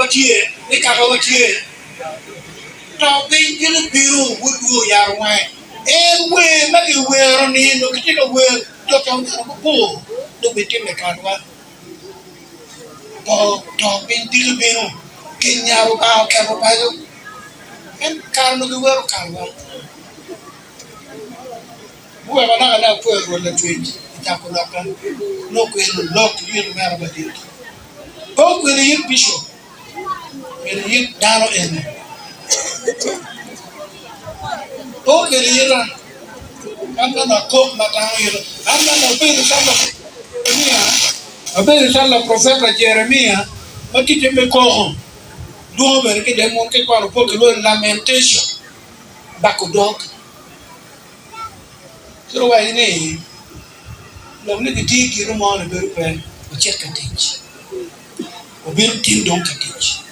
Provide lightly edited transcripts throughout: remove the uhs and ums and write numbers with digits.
tye, ni kakawa tye. To piny gin obino wod luo oyaro wange. En wer ma kiwero ni nongo kitye ka wer jo to oneno mabor dong bitimme kanwa. To to piny diki bino kinya Lubanga oketo paco. En kare onongo giwero kanwa. Guweko naka ne apwoyo Rwot Lacwec i cako lokka nongo okwelo lok ki it omera madit. Pe okwelo it bicop, okwelo it dano eni. Pe okwelo ita, an bene akok ma dano ito. An bene abedo calo Jeremia, abedo calo laprofeta Jeremia ma ticce me koko lwongo bene ki dye mon ki kwano bok kilwongo ni lamentation, bako dog. Ci owaco ni, Lok ni gitye i kite mo ni bedo pe, wucit ka tic. Wabino tin dong ka tic.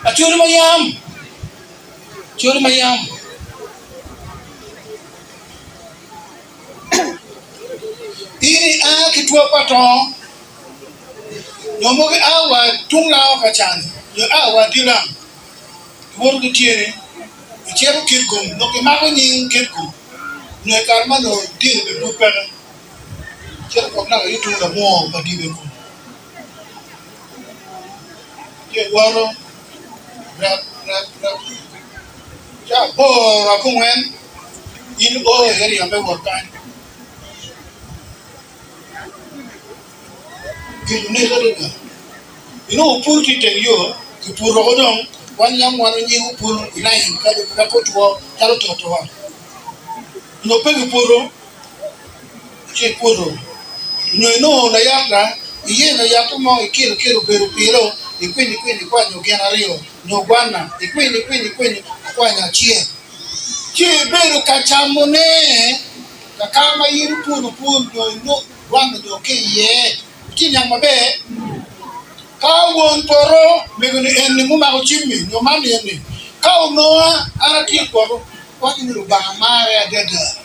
Acholi ma yam, acholi ma yam. In ia ki two pa tongo, jo mogo ia wa tung lango ka can, nyo ia wa dye lang. Iwoto ki tyeni, icito Kitgum, dok imako nying Kitgum, nyo i kare ma nongo tyeni bene pud peke, icito gwok naka aye tung labongo pa dye bene kunu. Ci iwoto rep rep rep ca aboro abongwen in io i area me wot kany. Gin oneko adada. Inongo opul tye i teng yo, kiputo woko dong, wan yam wan onyiko opul i lain wek otwo calo ototowa. Onongo pe kiputo, ci iputo. Nyo inongo layata, iyenyo yat mo ikiro kiro obedo pilo, ikwinyo ikwinyo ikwanyo gin aryo, nyo gwana, ikwinyo ikwinyo ikwinyo ikwanyo acel. Ci ibedo ka camone kakare ma in iputo pul nyo inongo gwana nyo ki iye. Itye niang maber? Ka won poto mego ni eni mumako cimmi nyo man eni, ka ononga an atye i poto, waco ni Lubanga mare adada,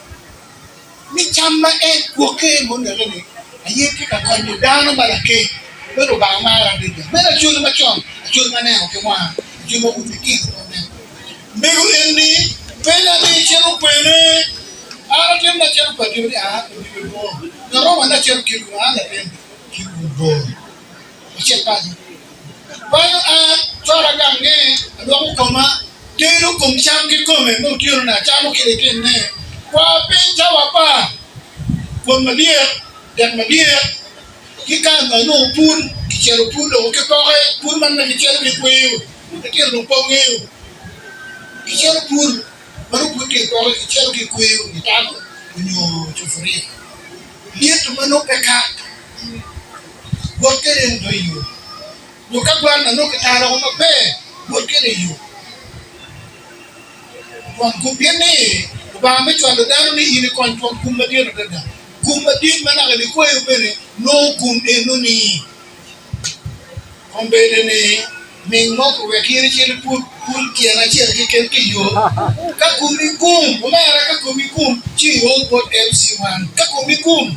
ni cam ma en gwokke ma oneke-ni aye tye ka konyo dano ma lakec. Me Lubanga mare adada. Meno acoli macon, acoli ma aneno ki wanga, acoli ma wun litino pe wuneno. Mego eni penya ni icito kwene? An atin ma acito kwedgi ni aa i dye bor, nyo romo ni acito kitwu, an latin kitwu bor. Ocit paco. Paco an cora gangnge, alwoko koma, tedo kom cam kikome me otyeno-ni acamo ki litinne. Kwa piny cawa apar, kwon malyet, dek malyet, ki ka ma nongo pul, kicelo pul dong ki poke, pul man ma kicelo ki kweyo, litino dong pe ongeyo. Kicelo pul. Ma nongo pud tye i poke kicelo ki kweyo i tabo nyo cupuria. Lyeto ma nongo pe kato wot kwede en dong i yo. Nyo ka gwanna nongo kitalo woko maber wot kwede i yo. Twon gum pien ni Lubanga me cwalo dano ni in ikony twon gum madit adada. Gum madit ma naka likweyo bene nongo gum enoni. Kombeddi ni ming mo kiwek in icit iput pul tyen acel keken ki i yo. Ka komi gum, omera ka komi gum ci ior bot MC wan. Ka komi gum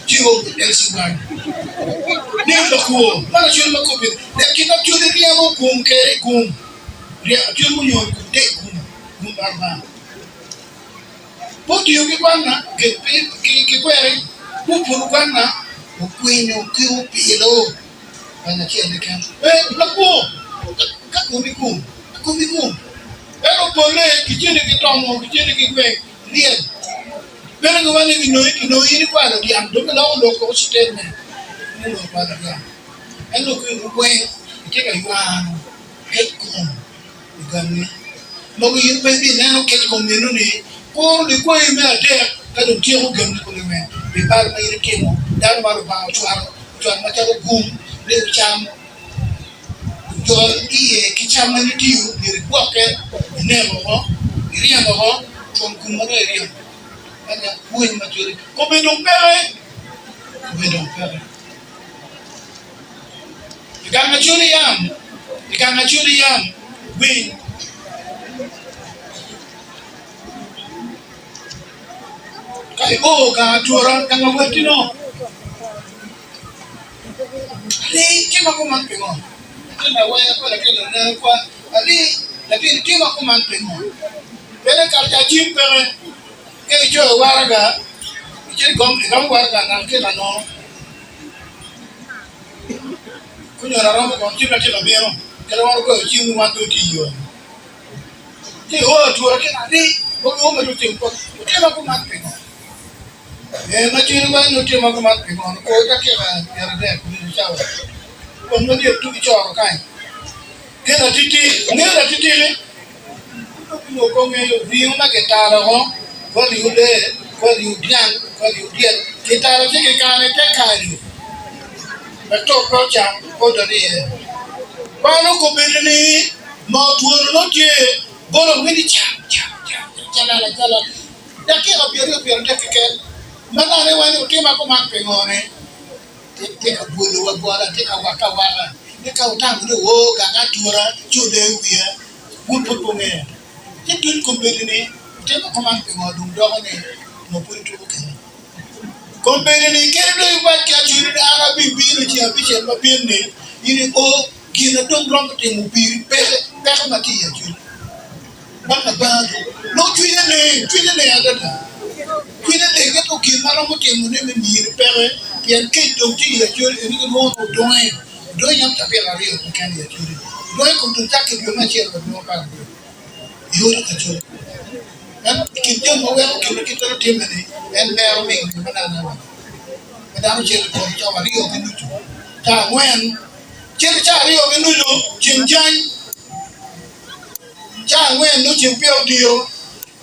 ci ior bot MC wan. Nen lakwo, man acwali ma kombeddi dek kit acwali ryemo gum kede i gum. Ryemo acwali munyono gum dek gum, gum pa Lubanga. Pe otiyo ki gwanna ki kweri, pe oputo gwanna okwinyo ki opilo kany acel keken. Pe lakwo ka komi gum, ka komi gum. Ento polle kiceli ki tongo, kiceli ki gweng lyel. Bene giwaco ni kinongi, kinongi in ikwalo dyang dong giloko lok woko citenne ni onongo okwalo dyang. Ento kwinyo gweng itye ka ywano kec kom. i gangi. Mogo in pe ibineno kec kom meno-ni, kuro likwayi me adek ka dong tyeko gengi kulu weng pi bal ma in itimo. Dano ma Lubanga ocwalo, ocwalo macalo gum ni wucam, ojol iye ki cam ma in itiyo, myero igwokke, inek woko, iryem woko, twon gum ma dong iryemo. Man en pwony ma cweri. Kome dong peke, kome dong peke. I gang acoli yam, i gang acoli yam, winy. Ka io gang atura, gang awetino, lee tye ma kuman pingo? Latin aweya kwa latin lanene kwa ali latin tima kuman pingo? Pien i kare ca cim peke ka icoyo waraga icito igamo waraga naka ki lanono kunyono aromo kono cim atye ka bino kadi wan ogoyo cim ni wan dong tye iyo ci ioro atura ki ali mogo iume dong timo kwo otima kuman pingo? Ee ma cwiny weng nongo tye ma kuman pi ngono kor dakika pyeradek nyo cawa kun nongo dyel tugi coro kany. Gin atiti, ngeyo latitini nongo pe ongeyo ringo ma kitalo woko kwa ringo lee, kwa ringo dyang, kwa ringo dyel kitalo ci kikano ite kany wek to pe ocam pe odot iye. Kwan okobedo ni moo twolo nongo tye bolo winy ni cam cam cam calala calala. Dakika pyeraryo pyeradek keken ma nongo ni wan otima kuman pingo ni tye ka bwolowa bwola tye ka wakke awaka ni ka wutamo ni oo gang atura ci oleyo wiya wun pud pe wungeyo ci tuc kombeddi ni otimo kuman pingo dong doko ni nongo pud ituko kene kombeddi ni kadi dong iwac ki Acholi ni an abibino ceng abicel ma bin ni in i o gin na dong romo timo piri peke peko ma tye i Acholi. Man Lubanga dong nongo cwinye leng, cwinye leng adada. Cwinye leng ento gin ma romo timone me miri peke pien kec dong tye i Acholi eni gilwongo ni odonge. Odonge yam cabit aryo keken i Acholi. Odonge kom dong cakke dwe me acel wa dwe me apararyo i odi Acholi. En i kin jami ma weko gin ma kitwero timme-ni en mero mingo ma nano awaco. Ma dano cito i poto cawa aryo ki nucu, cawa angwen, cito cawa aryo ki nucu ceng jany. Ca angwen nongo ceng peya odiro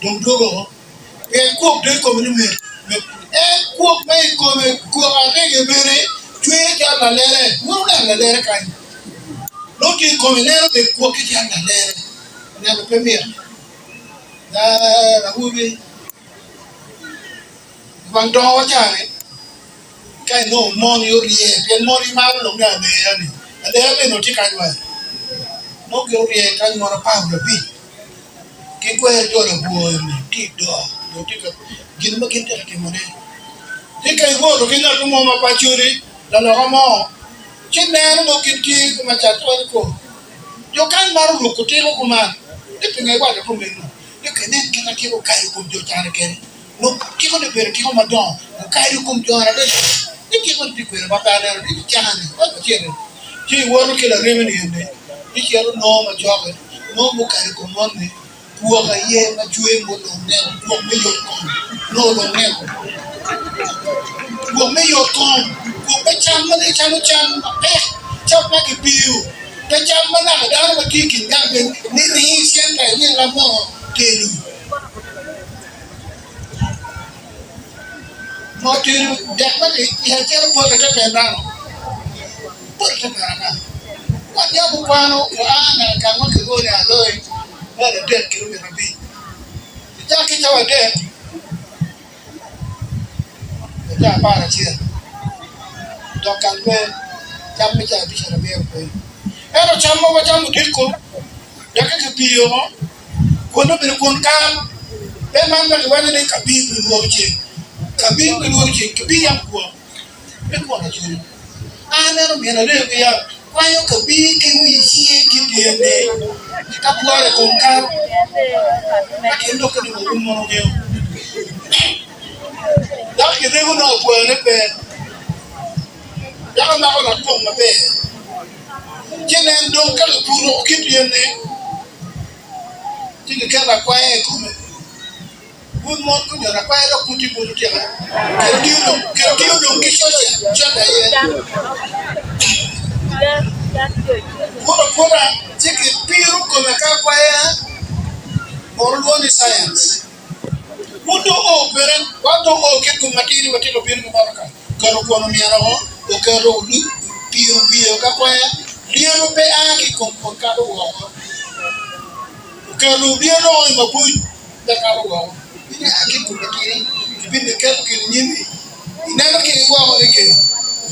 dong dwogo oko pien kwok dong i kome ni mit mit. En kwok ma i kome kwok arege bene cwer calo lalere. Wun wuneno lalere kany? Nongo tye i kome ineno bene kwokke calo lalere. Neno pe mit. Awobi wang dongo wa cani ka inongo mon orye pien mon gimaro lok me aleya-ni, aleya bene onongo tye kany wa nongo gin orye kany mon 15 ki kwer jo labwor-ni tye i doo dong tye ka gin ma gin tye ka timone ci ka iwoto ki ngat mo ma pacoli laloka mo ci neno nongo gin tye ki macat cwalo kor jo kany maro ruko tiko kuman ni pingo iwaco kumeno ni ka inen kit ma tiko okayo kom jo cani kede. Lok tiko ni obedo tiko madongo okayo i kom jo adada ni tiko ni pi kwena ma pe aneno ni kicane wek ociti ci iwoto ki laremi ni eni ni cito nongo macok nongo mukayo i kom moni kwok aye ma cwe mulong neko kwok me yot kom nongo olong neko kwok me yot kom kwok me cam ma nongo icamo cam mapek cam ma kipiyo pe cam ma naka dano ma tye i kin gang bene ni ringo cente iwilla mo telo. Ma otedo dek ma kicelo poto ite pen dano, poto ite pen ata. Wan yam okwano oa naka gang ma kilwongo ni Aloi me adek kilomita abic. Icak ki cawa adek wa cawa aparacel dok gang pe cam me cawa abicel abiro pe. Ento cam ma wacamo odiko dok ka kipiyo Kun obedo kun kal, pe man ma giwaco ni kabir pi lworo ceng, kabir pi lworo ceng, kabir yam kwon, pe kwon acwiny. An aneno min aryo ki yam kwanyo kabir ki wi cinge ki tyene ka bworo i kom kal, ka tyen lokke ni wun mono wungeyo. Dok kirego nongo kwerone pe, dok amako lakom maber, ci nen dong ka kiputo ki tyene. Ci giketo akwaya i kome. Wun mon gunyoto akwaya dok pud tye bot otyeka. Keno tye odong ki coca, coca aye. Put aputa ci kipiro kome ki akwaya, mono lwongo ni science. Wun dong o kwede, wan dong o kit kom matidi watye ka bino ki motoka. Oketo kwon omyero woko, oketo piro wiye ki akwaya, lyeto pe a ki i kom kwon kato woko. Oketo lyeto woko i mabuc pe kato woko. In ia ki i kom matidi, ibino iketo gin i nyimi, ineno ki woko ni gin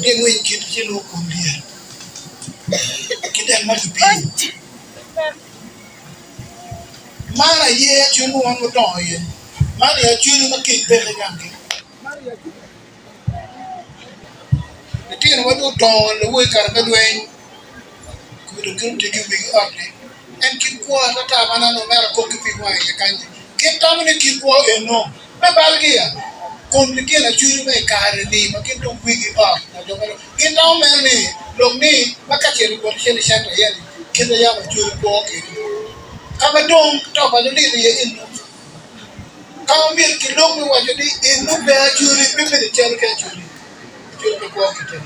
tye ngwec kit ci nongo kwon lyet ki dek ma kipimo. Man aye acwiny ma wan wadongo iye, man aye acwiny ma kec peke gangi. Litinowa dong odongo lawor i kare me lweny. dong gin tye ki wegi ot-ti en kit kwo atata ma nongo omera kok ki pig wang iye kany-nyi. Gin tamo ni kit kwo eno me balgi ya kun litino acwiny me i kare-ni ma gin dong wegi ot nyo jo ma gin tamo mere ni lok ni ma ka cito i got cito i center iye-ni kit ma yam acwiny kwo kwede ka ma dong to pa lulit iye eno. Ka omyero kilok me waco ni eno pe acholi, pe bedo calo ki acholi, acholi pe kwo kite.